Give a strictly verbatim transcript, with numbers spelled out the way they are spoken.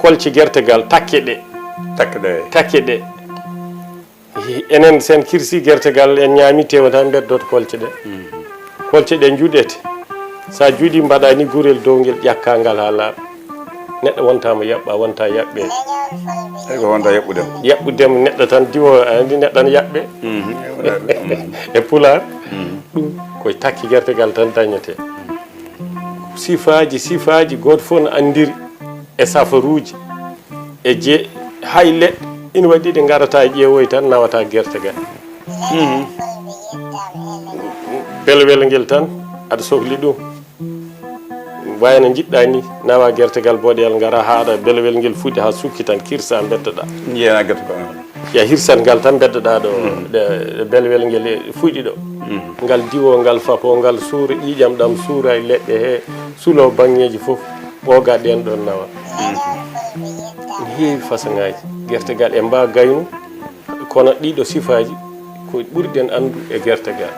Kolce gertegal, takke ɗe. Takke ɗe. Takke ɗe. Enen, sen kirsi gertegal, en ñaami, tewa tan beddot kolce ɗe. Kolce ɗe juɗete. Sa juɗi, mbaɗa ni gurel dow ngel, ƴakka ngal ha laaɓa. Neɗɗo wontama yaɓɓa, wonta yaɓɓe. Ey, ko wonta yaɓɓudema. Yaɓɓudema, neɗɗo tan diwo, a andi neɗɗo ana yaɓɓe. E pulaar, ɗum koye takki gertegal tan dañete. Sifaaji, sifaaji, gooto fof no anndiri e safaruuji, e je, hay leɗɗe ina waɗi ɗe ngarata ƴeewoy tan nawata gerte ga. Belwel ngel tan, aɗa sohli ɗum. Wayno njiɗɗa ni, nawa gertegal boɗeyal, ngara haɗa belwel ngel fuɗi ha sukki tan, kirsa, beddoɗa. Jeena gerte ko. Ya hirsan ngal tan beddoɗa ɗo, ɗe, ɗe belwel ngel e fuɗi ɗo. Ngal diwo, ngal fapo, ngal suura ƴiiƴam ɗam, suura e leɗɗe he, sulo baŋŋeeji fof, ɓooga ɗen ɗon nawa. Ne heewi façon ŋaaji. Gerte gal e mba gaynu, kono ɗiɗo sifaaji ko ɓurɗen anndu e gerte gal.